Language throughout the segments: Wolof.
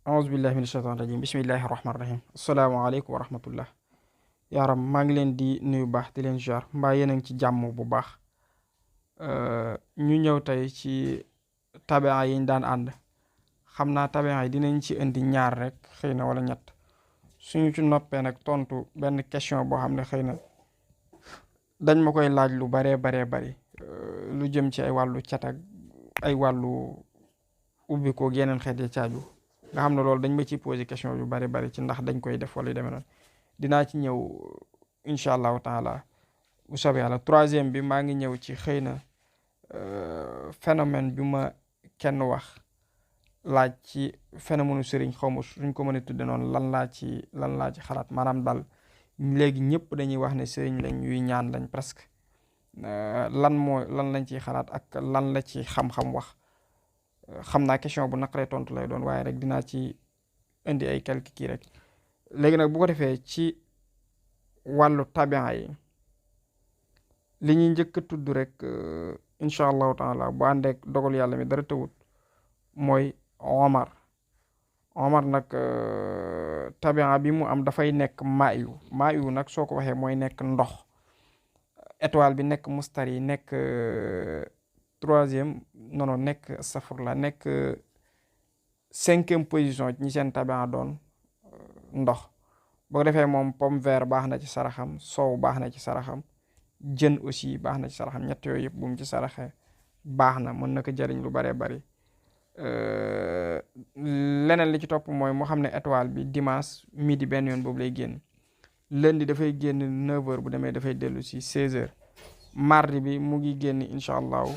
auzu billahi min shaitan rajim bismillahi rahmani rahim asalaamaaleykum wa rahmatullah yaaram maa ngi leen di nuyu baax di leen ziar mbaa yéen a ngi ci jàmm bu baax. ñu ñëw tey ci tabia yi ñu daan ànd. xam naa tabia yi dinañ ci indi ñaar rek xëy na wala ñett suñu ci noppee nag tontu benn question boo xam ne xëy na dañ ma koy laaj lu baree bari lu jëm ci ay wàllu cat ak ay wàllu ubbi ko yeneen xeet yi caaju nga xam ne loolu dañ ma ciy posé question yu bari ci ndax dañ koy def wala yu demee noonu dinaa ci ñëw incha allahu taala bu soobee yàlla. Troisième bi maa ngi ñëw ci xëy na phénomène bi ma kenn wax laaj ci phénomène sëriñ xaw ma suñ ko mën a tudde noonu lan laa ci xalaat maanaam daal léegi ñëpp dañuy wax ne sëriñ lañ yuy ñaan lañ presque lan lañ ciy xalaat ak lan la ci xam-xam wax. xam naa question bu naqaree tontu lay doon waaye rek dinaa ci indi ay quelques kii rek léegi nag bu ko defee ci wàllu tabia yi li ñuy njëkk a tudd rek incha allahu taala bu àndeek dogal yàlla mi dara tëwut mooy Omar nag tabia bi mu am dafay nekk maayu nag soo ko waxee mooy nekk ndox. étoile bi nekk mustari nekk troisième non nekk safurla nekk cinquième position ñi seen tabia doon ndox. boo defee moom pomme vert baax na ci saraxam, soow baax na ci saraxam, jën aussi baax na ci saraxam. ñett yooyu yëpp bu mu ci saraxee baax na, mën na ko jëriñ lu baree bari. leneen li ci topp mooy moo xam ne étoile bi dimanche midi benn yoon boobu lay génn. lundi dafay génn 9h bu demee dafay dellu si 16h. mardi bi mu ngi génn incha allahu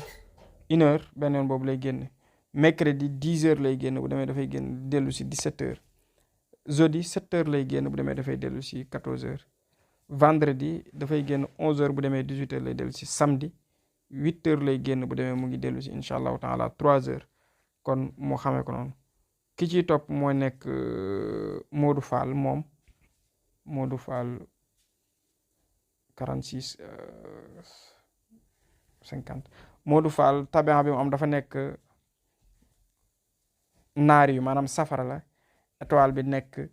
1h benn yoon boobu lay génn. mercredi 10h lay génn bu demee dafay génn dellu si 17h. jeudi 7h lay génn bu demee dafay dellu si 14h. vendredi dafay génn 11h bu demee 18h lay dellu si. samedi 8h lay génn bu demee mu ngi dellu si incha allahu taala 3h. kon moo xamee ko noonu. ki ciy topp mooy nekk Modou Fall moom Modou Fall 46 50 Modou Fall tabia bi mu am dafa nekk naari yu maanaam safara la. étoile bi nekk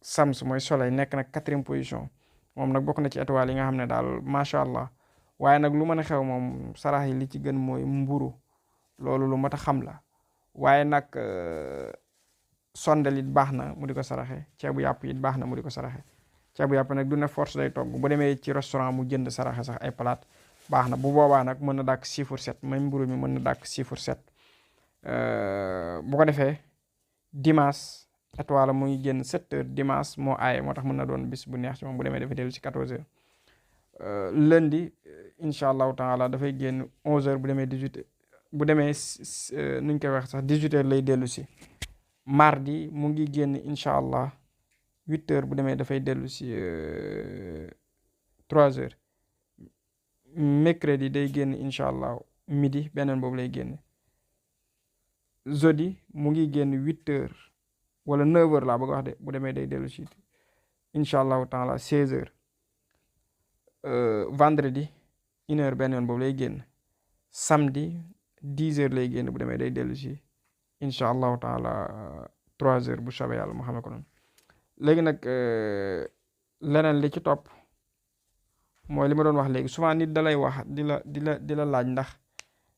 Sams mooy soleil nekk nag 4e position. moom nag bokk na ci étoile yi nga xam ne daal macha allah waaye nag lu mën a xew moom sarax yi li ci gën mooy mburu loolu lu mat a xam la. waaye nag sondel it baax na mu di ko saraxe, ceebu yàpp it baax na mu di ko saraxe. ceebu yàpp nag du ne force day togg, bu demee ci restaurant mu jënd saraxe sax ay palaat baax na. bu boobaa nag mën na dàkk 6/7 même mburu mi mën na dàkk 6/7. bu ko defee dimanche étoile mu ngi génn 7h. dimanche moo aaye moo tax mën na doon bis bu neex ci moom bu demee dafay dellu ci 14h. lundi incha allahu taala dafay génn 11h bu demee 18h. bu demee nuñ koy wax sax 18h lay dellu si. mardi mu ngi génn incha allah 8h bu demee dafay dellu si 3h. mercredi day génn incha allah midi beneen boobu lay génn. jeudi mu ngi génn 8h wala 9h laa bëgg wax de bu demee day dellu si incha allahu taala 16h. vendredi 1h benn yoon boobu lay génn. samedi 10h lay génn bu demee day dellu si incha allahu taala 3h bu soobee yàlla mu xamee ko noonu. léegi nag leneen li ci topp mooy li ma doon wax léegi souvent nit da lay wax di la laaj ndax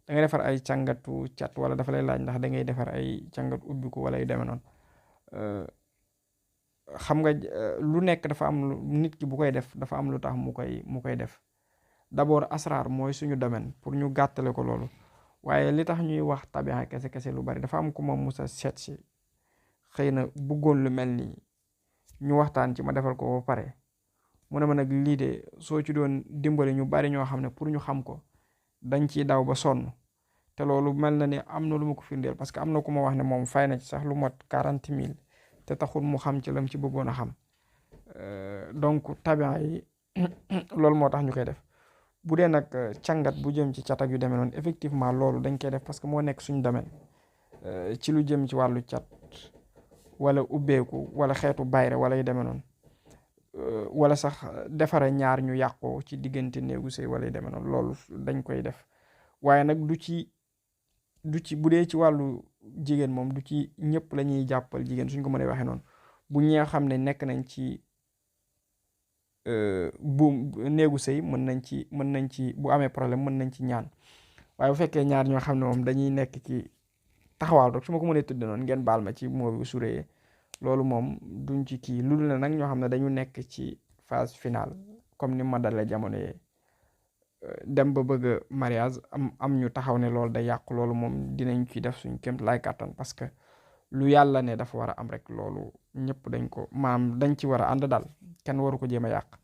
da ngay defar ay càngatu cat wala dafa lay laaj ndax da ngay defar ay càngatu ubbiku wala yu demee noonu. xam nga lu nekk dafa am nit ki bu koy def dafa am lu tax mu koy def. d'abord asraar mooy suñu domaine pour ñu gàttale ko loolu. waaye li tax ñuy wax tabia kese lu bari dafa am ku ma musa seet si xëy na bëggoon lu mel nii ñu waxtaan ci ma defal ko ba pare mu ne ma nag lii de soo ci doon dimbali ñu bari ñoo xam ne pour ñu xam ko dañ ciy daw ba sonn. te loolu mel na ni am na lu ma ko firndeel parce que am na ku ma wax ne moom fay na ci sax lu mot 40 000 te taxul mu xam ci lam ci bëggoon a xam. donc tabia yi loolu moo tax ñu koy def. bu dee nag càngat bu jëm ci cat ak yu demee noonu effectivement loolu dañ koy def parce que moo nekk suñu domaine. ci lu jëm ci wàllu cat wala ubbeeku wala xeetu bayre wala yu demee noonu. wala sax defare ñaar ñu yàqoo ci diggante néegu sëy wala yu demee noonu loolu dañ koy def waaye nag du ci du ci bu dee ci wàllu jigéen moom du ci ñëpp la ñuy jàppal jigéen suñ ko mënee waxee noonu bu ñee xam ne nekk nañ ci bu néegu sëy mën nañ ci bu amee problème mën nañ ci ñaan waaye bu fekkee ñaar ñoo xam ne moom dañuy nekk ci taxawaal rek su ma ko mënee tudd noonu ngeen baal ma ci moo bi suree loolu moom duñ ci kii lu dul ne nag ñoo xam ne dañu nekk ci phase finale comme ni ma dalee jamono yee dem ba bëgg a mariage am ñu taxaw ne loolu day yàqu loolu moom dinañ ci def suñ kémt lay kàttan parce que lu yàlla ne dafa war a am rek loolu ñëpp dañ ko maam dañ ci war a ànd daal kenn waru ko jéem a yàq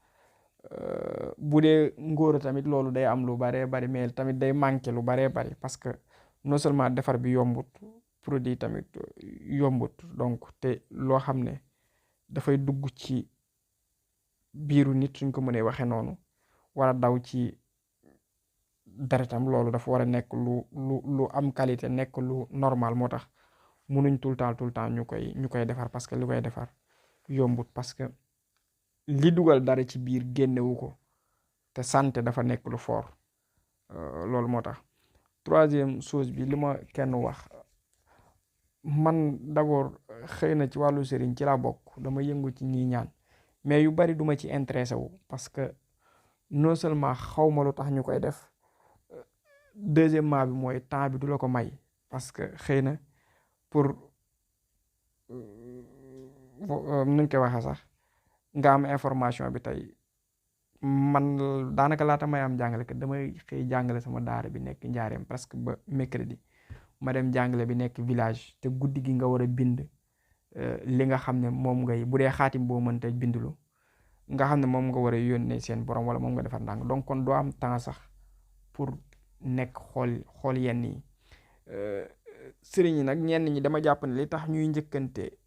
bu dee ngóor tamit loolu day am lu baree bari mais tamit day manqué lu baree bari parce que non seulement defar bi yombut produit tamit yombut donc te loo xam ne dafay dugg ci biiru nit suñ ko mënee waxee noonu war a daw ci deretam loolu dafa war a nekk lu am qualité nekk lu normal moo tax munuñ tout le temps ñu koy defar parce que li koy defar yombut parce que li dugal dara ci biir génnewu ko te santé dafa nekk lu fort loolu moo tax troisième chose bi li ma kenn wax man d'abord xëy na ci wàllu sëriñ ci laa bokk dama yëngu ci ñi ñaan mais yu bari duma ci intéressé wu parce que non seulement xawma lu tax ñu koy def deuxièmement bi mooy temps bi du la ko may parce que xëy na pour nuñ koy waxee sax nga am information bi tey man daanaka laata may am jàngale kat damay xëy jàngale sama daara bi nekk njaareem presque ba mercredi ma dem jàngale bi nekk village te guddi gi nga war a bind li nga xam ne moom ngay bu dee xaatim boo mënta bindulu nga xam ne moom nga war a yónnee seen borom wala moom nga defar ndànk donc kon doo am temps sax pour nekk xool yenn yi sëriñ yi nag ñenn ñi dama jàpp ne li tax ñuy njëkkante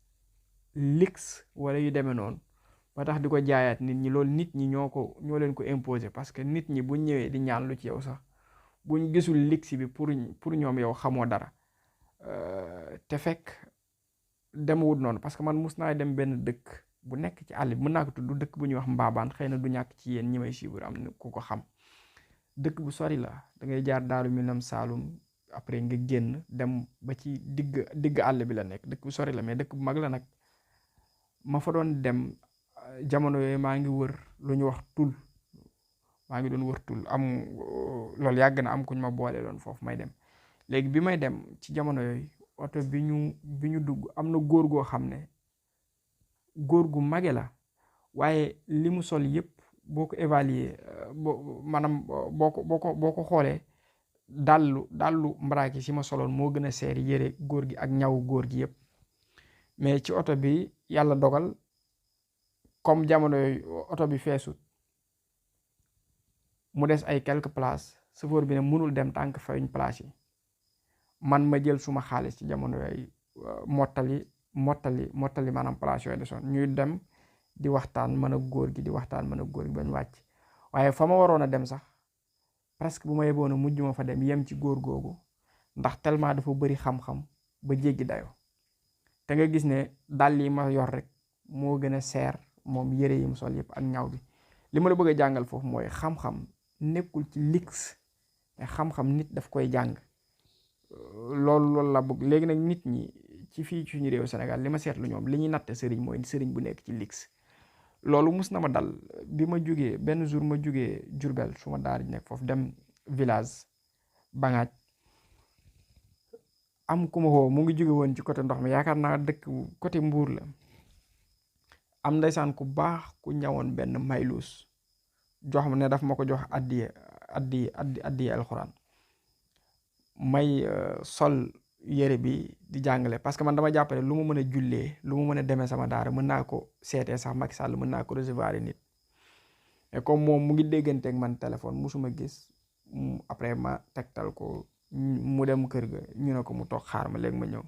lix wala yu demee noonu ba tax di ko jaayaat nit ñi loolu nit ñi ñoo leen ko imposer parce que nit ñi buñ ñëwee di ñaan lu ci yow sax buñ gisul lix bi pour ñoom yow xamoo dara te fekk demewut noonu parce que man mus naa dem benn dëkk bu nekk ci àll bi mën naa ko tudd dëkk bu ñuy wax Mbaabaan xëy na du ñàkk ci yéen ñi may suivre am na ku ko xam dëkk bu sori la da ngay jaar Daaru Minam Saalum après nga génn dem ba ci digg àll bi la nekk dëkk bu sori la mais dëkk bu mag la nag ma fa doon dem jamono yooyu maa ngi wër lu ñu wax tul maa ngi doon wër tul am loolu yàgg na am kuñ ma boole doon foofu may dem léegi bi may dem ci jamono yooyu oto bi ñu dugg am na góor goo xam ne góor gu mage la waaye li mu sol yëpp boo ko évaluer maanaam boo ko xoolee dallu mbaraaki si ma soloon moo gën a seer yére góor gi ak ñaw góor gi yëpp mais ci oto bi yàlla dogal comme jamono yooyu oto bi feesut mu des ay quelques places chauffeur bi ne mënul dem tànk fayuñ place yi man ma jël suma xaalis ci jamono yooyu mottali maanaam place yooyu desoon ñuy dem di waxtaan mën a góor gi bañ wàcc waaye fa ma waroon a dem sax presque bu ma yeboon a mujj ma fa dem yem ci góor googu ndax tellement dafa bëri xam-xam ba jéggi dayo te nga gis ne dàll yi ma yor rek moo gën a seer moom yére yi mu sol yëpp ak ñaw bi li ma la bëgg a jàngal foofu mooy xam-xam nekkul ci lix mais xam-xam nit daf koy jàng loolu la bëgg léegi nag nit ñi ci fii ci suñu réew Sénégal li ma seetlu ñoom li ñuy natte sëriñ mooy sëriñ bu nekk ci lix loolu mus na ma dal bi ma jógee benn jour ma jógee Jurbel su ma daara ji nekk foofu dem village Bangaaj am ku ma woo mu ngi jóge woon ci côté ndox mi yaakaar naa dëkk côté Mbuur la am ndeysaan ku baax ku ñawoon benn mayluus jox ma ne daf ma ko jox addiye alxuraan may sol yére bi di jàngale parce que man dama jàppale lu ma mën a jullee lu ma mën a demee sama daara mën naa ko seetee sax Macky Sall mën naa ko recevoir nit mais comme moom mu ngi dégganteeg man téléphone musuma gis après ma tegtal ko mu dem kër ga ñu ne ko mu toog xaar ma léegi ma ñëw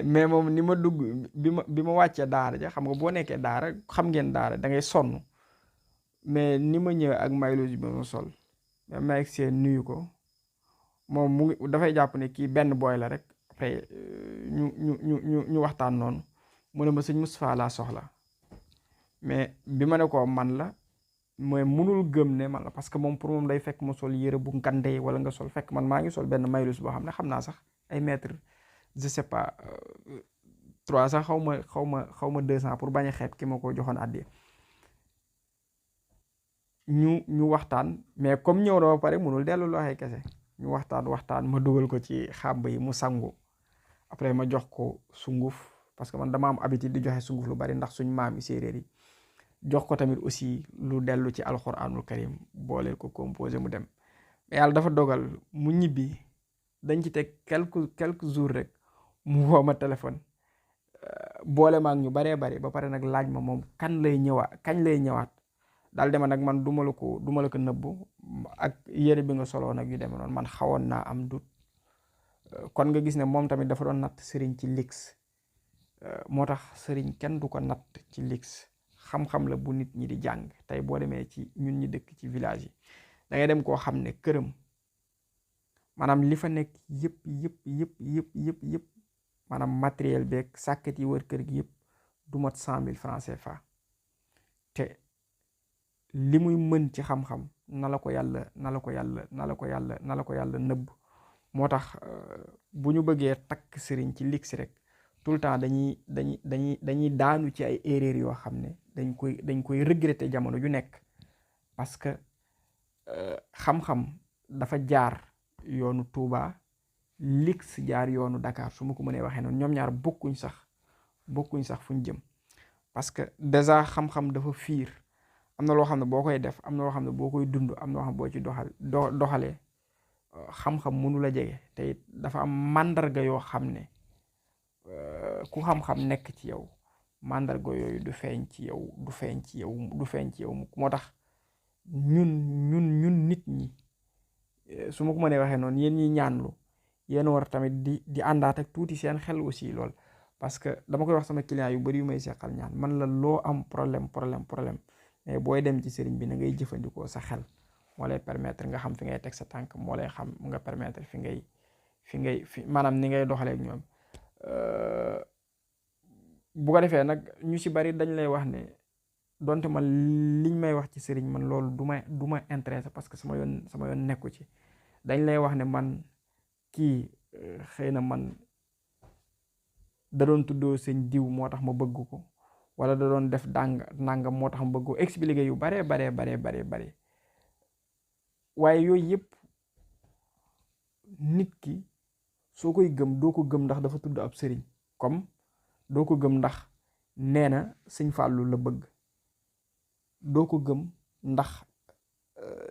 mais moom ni ma dugg bi ma wàccee daara ja xam nga boo nekkee daara xam ngeen daara da ngay sonn mais ni ma ñëwee ak mayloji bi ma sol mais ma egg seen nuyu ko moom mu ngi dafay jàpp ne kii benn booy la rek après ñu waxtaan noonu mu ne ma sëñ Moustapha laa soxla mais bi ma ne ko man la mooy munul gëm ne man la, parce que moom pour moom day fekk ma sol yére bu ngandee wala nga sol fekk man maa ngi sol benn maylus boo xam ne xam naa sax ay mètre je sais pas 3 sax xaw ma 200 pour bañ a xeeb ki ma ko joxoon àddee. ñu waxtaan, mais comme ñëw na ba pare munul dellu loxoy kese. ñu waxtaan ma dugal ko ci xàmb yi mu sangu, après ma jox ko sunguf parce que man dama am habitude di joxe sunguf lu bari ndax suñ maam yi séeréer yi. jox ko tamit aussi lu dellu ci alxuraanul karim booleel ko composé mu dem. mais yàlla dafa dogal mu ñibbi, dañ ci teg quelques jours rek mu woo ma téléphone boole ma ak ñu baree bari ba pare nag laaj ma moom kañ lay ñëwaat daal dema nag man duma la ko nëbbu ak yére bi nga soloo nag yu demee noonu man xawoon naa am dut. kon nga gis ne moom tamit dafa doon natt sëriñ ci lix. moo tax sëriñ kenn du ko natt ci lix. xam-xam la bu nit ñi di jàng. tey boo demee ci ñun ñi dëkk ci village yi da ngay dem koo xam ne këram maanaam li fa nekk yëpp maanaam matériel beeg sàkket yi wër kër gi yëpp du mat 100 000 francs CFA. te li muy mën ci xam-xam na la ko yàlla nëbb. moo tax bu ñu bëggee takk sëriñ ci lix rek tout le temps dañuy daanu ci ay erreurs yoo xam ne dañ koy regretter jamono ju nekk, parce que xam-xam dafa jaar yoonu Touba, lix jaar yoonu Dakar su ma ko mënee waxee noonu. ñoom ñaar bokkuñ sax fuñ jëm, parce que déjà xam-xam dafa fiir. am na loo xam ne boo koy def, am na loo xam ne boo koy dund, am na loo xam ne boo ci doxalee xam-xam mënu la jege. te it dafa am màndarga yoo xam ne ku xam-xam nekk ci yow màndarga yooyu du feeñ ci yow moo tax ñun nit ñi su ma ko mënee waxee noonu, yéen ñi ñaanlu yéen war tamit di àndaat ak tuuti seen xel aussi lool. parce que dama koy wax sama client yu bari yu may seqal ñaan, man la loo am problème mais booy dem ci sëriñ bi na ngay jëfandikoo sa xel. moo lay permettre nga xam fi ngay teg sa tànk, moo lay xam nga permettre fi ngay maanaam ni ngay doxalee ak ñoom. bu ko defee nag ñu ci bari dañ lay wax ne donte man liñ may wax ci sëriñ man loolu du ma intéressé, parce que sama yoon nekku ci. dañ lay wax ne man kii xëy na man da doon tuddoo sëñ diw moo tax ma bëgg ko, wala da doon def nangam moo tax ma bëgg ko, expliquer yu baree bare. waaye yooyu yëpp nit ki soo koy gëm doo ko gëm ndax dafa tudd ab sëriñ, comme doo ko gëm ndax nee na sëñ Fàllu la bëgg, doo ko gëm ndax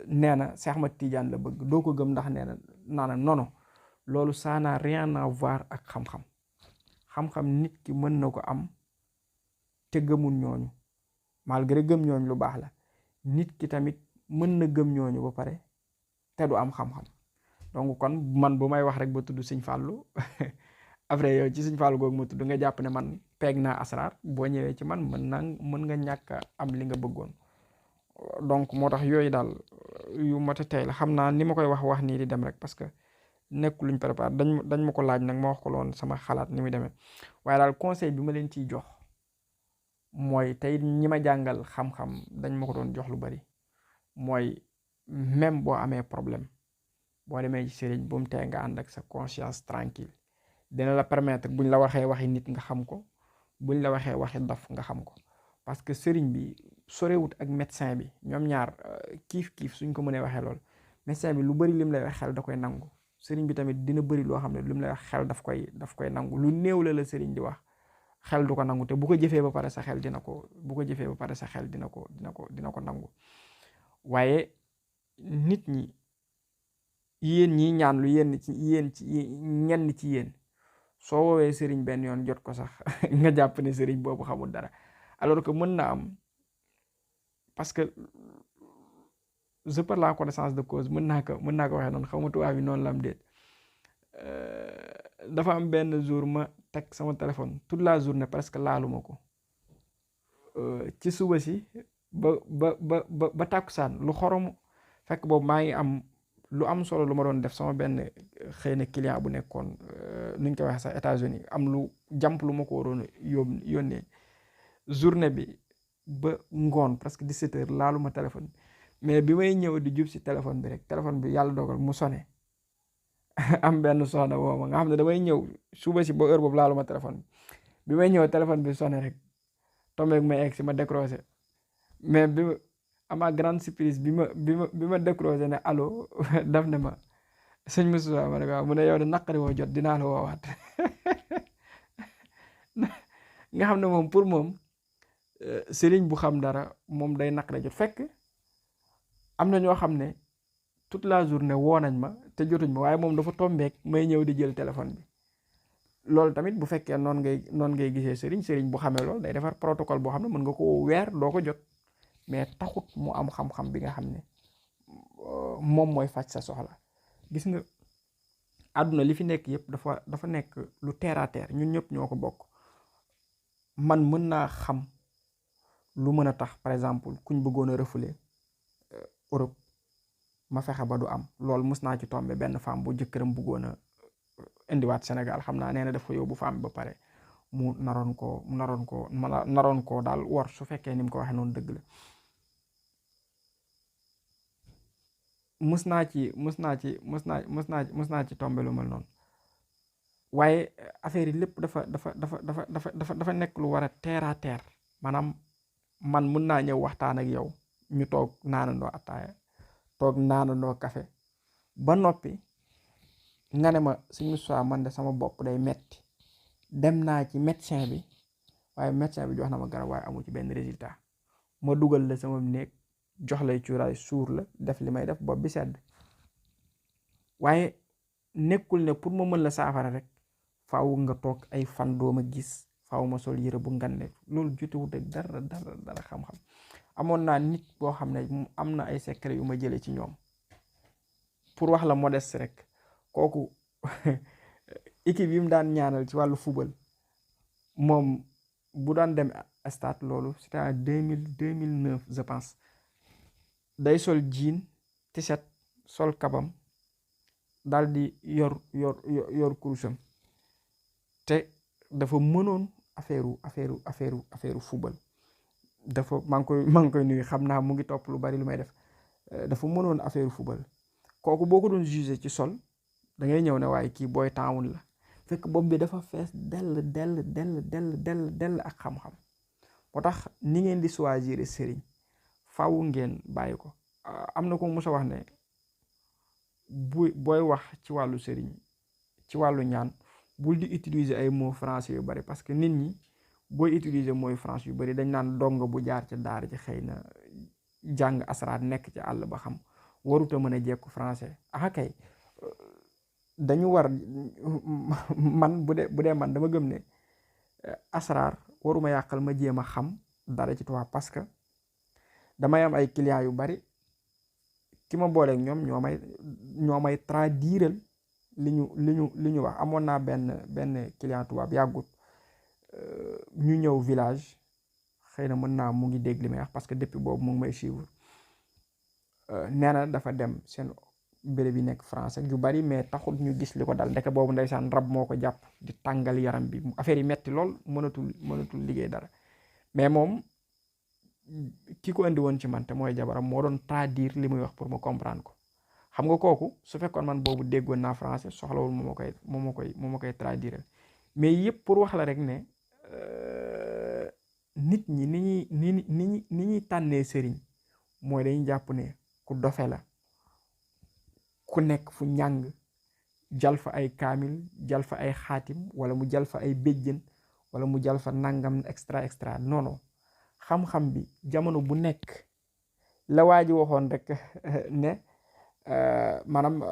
nee na Cheikh Ahmad Tidiane la bëgg, doo ko gëm ndax nee na nono. loolu ça n'a rien à voir ak xam-xam nit ki mën na ko am te gëmul ñooñu, malgré gëm ñooñu lu baax la. nit ki tamit mën na gëm ñooñu ba pare te du am xam-xam. donc kon man bu may wax rek ba tudd sëñ Fàllu après yow ci sëñ Fàllu googu ma tudd nga jàpp ne man peeg naa asraar, boo ñëwee ci man mën nga ñàkk am li nga bëggoon. donc moo tax yooyu daal yu mat a tey la. xam naa ni ma koy wax nii di dem rek, parce que nekk luñ préparé dañ ma ko laaj nag ma wax ko loon sama xalaat ni muy demee. waaye daal conseil bi ma leen ciy jox mooy, tey ñi ma jàngal xam-xam dañ ma ko doon jox lu bari, mooy même boo amee problème boo demee ci sëriñ bu mu tee nga ànd ak sa conscience tranquille. dina la permettre buñ la waxee waxi nit nga xam ko, buñ la waxee waxi daf nga xam ko. parce que sëriñ bi sorewut ak médecin bi, ñoom ñaar kiif suñ ko mënee waxee lool. médecin bi lu bari lim lay wax xel da koy nangu, sëriñ bi tamit dina bari loo xam ne lim lay wax xel daf koy nangu. lu néew la sëriñ di wax xel du ko nangu, te bu ko jëfee ba pare sa xel dina ko nangu. waaye nit ñi, yéen ñi ñaan lu ñenn ci yéen soo woowee sëriñ benn yoon jot ko sax nga jàpp ne sëriñ boobu xamul dara, alors que mën na am, parce que je par la connaissance de cause mën naa ko waxee noonu, xaw ma tubaab yi noonu la am déet. dafa am benn jour ma teg sama téléphone toute la journée presque laaluma ko, ci suba si ba tàkkusaan lu xoromu, fekk boobu maa ngi am lu am solo lu ma doon def. sama benn xëy na client bu nekkoon nuñ koy waxee sax États-Unis am lu jàmp lu ma ko waroon yónnee. journée bi ba ngoon presque 17 heures laaluma téléphone mais bi may ñëw di jub si téléphone bi rek téléphone bi yàlla dogal mu sonné am benn soxna woo ma nga xam ne damay ñëw suba si ba heure boobu laaluma téléphone bi may ñëw téléphone bi sonné rek tombeeg may egg si ma décroché mais bi ma ama grande surprise bi ma décroché ne allo daf ne ma sëñ Moussa ma ne ko waaw mu ne yow de naqari woo jot dinaa la woowaat nga xam ne moom pour moom sëriñ bu xam dara moom day naqari jot fekk am na ñoo xam ne toute la journée woo nañ ma te jotuñ ma waaye moom dafa tombeek may ñëw di jël téléphone bi loolu tamit bu fekkee noonu ngay gisee sëriñ bu xamee loolu day defar protocole boo xam ne mën nga ko weer doo ko jot mais taxut mu am xam-xam bi nga xam ne moom mooy faj sa soxla. Gis nga àdduna li fi nekk yëpp dafa nekk lu terre à terre ñun ñëpp ñoo ko bokk. Man mën naa xam lu mën a tax par exemple kuñ bëggoon a refoulé Europe ma fexe ba du am loolu mës naa ci tombé benn femme bu jëkkëram bëggoon a indiwaat Sénégal xam naa nee na daf ko yóbbu femme ba pare mu naroon koo daal war su fekkee ni mu ko waxee noonu dëgg la. mës naa ci tombé lu mel noonu waaye affaire yi lépp dafa nekk lu war a terre à terre maanaam man mën naa ñëw waxtaan ak yow ñu toog naanandoo attaaya toog naanandoo café ba noppi nga ne ma suñu Moussa man de sama bopp day metti dem naa ci médecin bi waaye médecin bi jox na ma garab waaye amu ci benn résultat ma dugal la sama néeg jox lay cuuraay suur la def li may def bopp bi sedd waaye nekkul ne pour ma mën la saafara rek faaw nga toog ay fan doo ma gis faaw ma sol yëre bu ngande loolu jotewut ak dara xam-xam. Amoon naa nit boo xam ne am na ay secret yu ma jëlee ci ñoom pour wax la modeste rek kooku équipe yi mu daan ñaanal ci wàllu football moom bu daan dem stade loolu c'était en 2009 je pense day sol jean t-shirt sol kabam daal di yor kurusam te dafa mënoon affaire football dafa maa ngi koy nuyu xam naa mu ngi topp lu bari lu may def dafa mënoon affaire football kooku boo ko doon jugé ci sol da ngay ñëw ne waaye kii booy taawun la fekk bopp bi dafa fees dell ak xam-xam. moo tax ni ngeen di choisir sëriñ faaw ngeen bàyyi ko. am na ko mos a wax ne booy wax ci wàllu sëriñ ci wàllu ñaan bul di utiliser ay mots français yu bari parce que nit ñi booy utiliser mooy français yu bari dañ naan dongo bu jaar ci daara ci xëy na jàng asraat nekk ci àll ba xam waruta mën a jekku français kay dañu war man bu dee man dama gëm ne asraar waruma yàqal ma jéem a xam dara ci tubaab parce que damay am ay clients yu bari ki ma booleeg ñoom ñoo may traduiral li ñu wax. Amoon naa benn client tubaab yàggut ñu ñëw village xëy na mën naa mu ngi dégg li may wax parce que depuis boobu mu ngi may suivre nee na dafa dem seen béréb yi nekk France ak yu bari mais taxul ñu gis li ko dal ndeke boobu ndeysaan rab moo ko jàpp di tàngal yaram bi affaire yi metti lool mënatul liggéey dara mais moom ki ko indi woon ci man te mooy jabaram moo doon traduire li muy wax pour ma comprendre ko. xam nga kooku su fekkoon man boobu déggoon naa français soxlawul moo ma koy traduire mais yëpp pour wax la rek ne nit ñi ni ñuy tànnee sëriñ mooy dañuy jàpp ne ku dofe la ku nekk fu njàng jal fa ay kaamil jal fa ay xaatim wala mu jal fa ay béjjën wala mu jal fa nangam extra non xam-xam bi jamono bu nekk la waa ji waxoon rek ne maanaam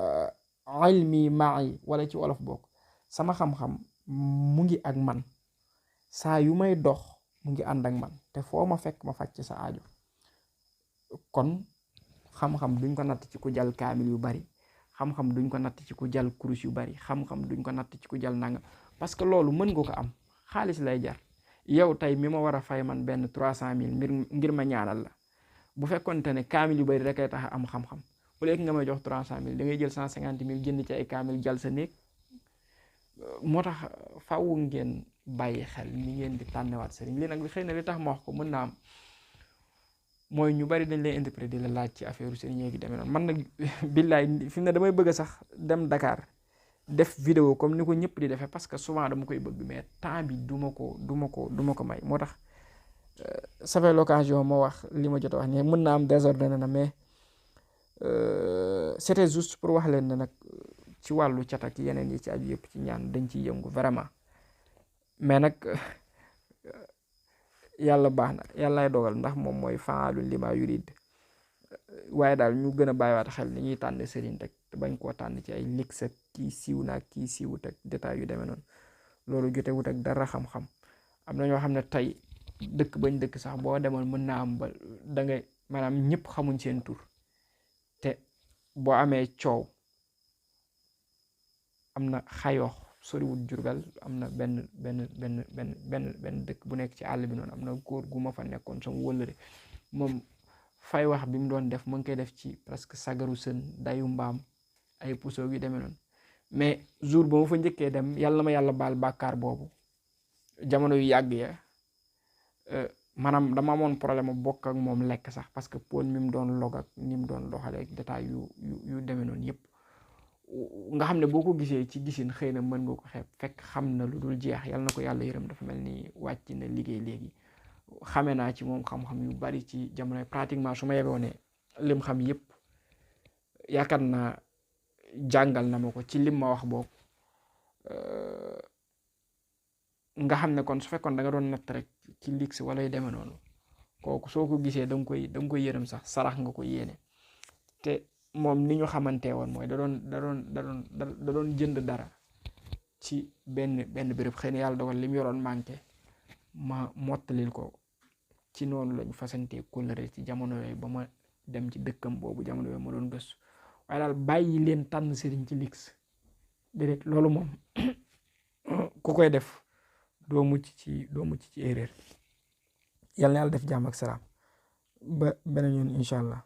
ilmi ma'i wala ci wolof bokk sama xam-xam mu ngi ak man saa yu may dox mu ngi ànd ak man te foo ma fekk ma faj ci sa aajo. kon xam-xam duñ ko natt ci ku jal kaamil yu bari xam-xam duñ ko natt ci ku jal kurus yu bari xam-xam duñ ko natt ci ku jal nangam parce que loolu mën nga ko am xaalis lay jar. yow tey mi ma war a fay man benn 300,000 ngir ma ñaanal la bu fekkonte ne kaamil yu bari rek ay tax a am xam-xam bu léegi nga may jox 300,000 da ngay jël 150,000 jënd ci ay kaamil jal sa néeg. moo tax faaw ngeen bàyyi xel ni ngeen di tànnewaat sëriñ li nag xëy na li tax ma wax ko mën naa am mooy ñu bari dañ lay interpréter di la laaj ci affaire sëriñ gi demee noonu man nag billaay fi mu ne damay bëgg sax dem Dakar def vidéo comme ni ko ñëpp di defee parce que souvent dama koy bëgg mais temps bi du ma ko may moo tax ça fait l'occasion ma wax li ma jot a wax nii mën naa am désordonné na mais c'était juste pour wax leen ne nag ci wàllu cat ak yeneen yi ci aju yëpp ci ñaan dañ ciy yëngu vraiment mais nag yàlla baax na yàllaay dogal ndax moom mooy faalul lima yurid waaye daal ñu gën a bàyyiwaat xel ni ñuy tànn sëriñ rek te bañ koo tànn ci ay lix ak kii siiw na ak kii siiwut ak détails yu demee noonu loolu jotewut ak dara xam-xam am na ñoo xam ne tey dëkk bañ dëkk sax boo demoon mën naa am ba da ngay maanaam ñëpp xamuñ seen tur te boo amee coow am na xayoox soriwul Jurbel am na benn dëkk bu nekk ci àll bi noonu am na góor gu ma fa nekkoon sama wëllëre moom fay wax bi mu doon def mu ngi koy def ci presque sagaru sën dayu mbaam ay puso yu demee noonu mais jour ba ma fa njëkkee dem yàlla na ma yàlla baal bàkkaar boobu jamono yu yàgg ya maanaam dama amoon problème mu bokk ak moom lekk sax parce que poon mi mu doon log ak ni mu doon doxalee ak détail yu demee noonu yëpp nga xam ne boo ko gisee ci gisin xëy na mën nga ko xeeb fekk xam na lu dul jeex yàlla na ko yàlla yërëm dafa mel ni wàcc na liggéey léegi xamee naa ci moom xam-xam yu bari ci jamono pratiquement su ma yeboo ne lim xam yëpp yaakaar naa jàngal na ma ko ci lim ma wax boobu nga xam ne kon su fekkoon da nga doon natt rek ci lix wala yu demee noonu kooku soo ko gisee da nga koy yërëm sax sarax nga ko yéene te moom ni ñu xamante woon mooy da doon jënd dara ci benn béréb xëy na yàlla dogal li mu yoroon manqué ma mottalil ko ci noonu lañu fasante kóllëre ci jamono yooyu ba ma dem ci dëkkam boobu jamono yooyu ma doon gëstu waaye daal bàyyi leen tànn sëriñ ci lix déedéet loolu moom ku koy def doo mucc ci erreur yàlla na yàlla def jàmm ak salaam ba beneen yoon incha allah.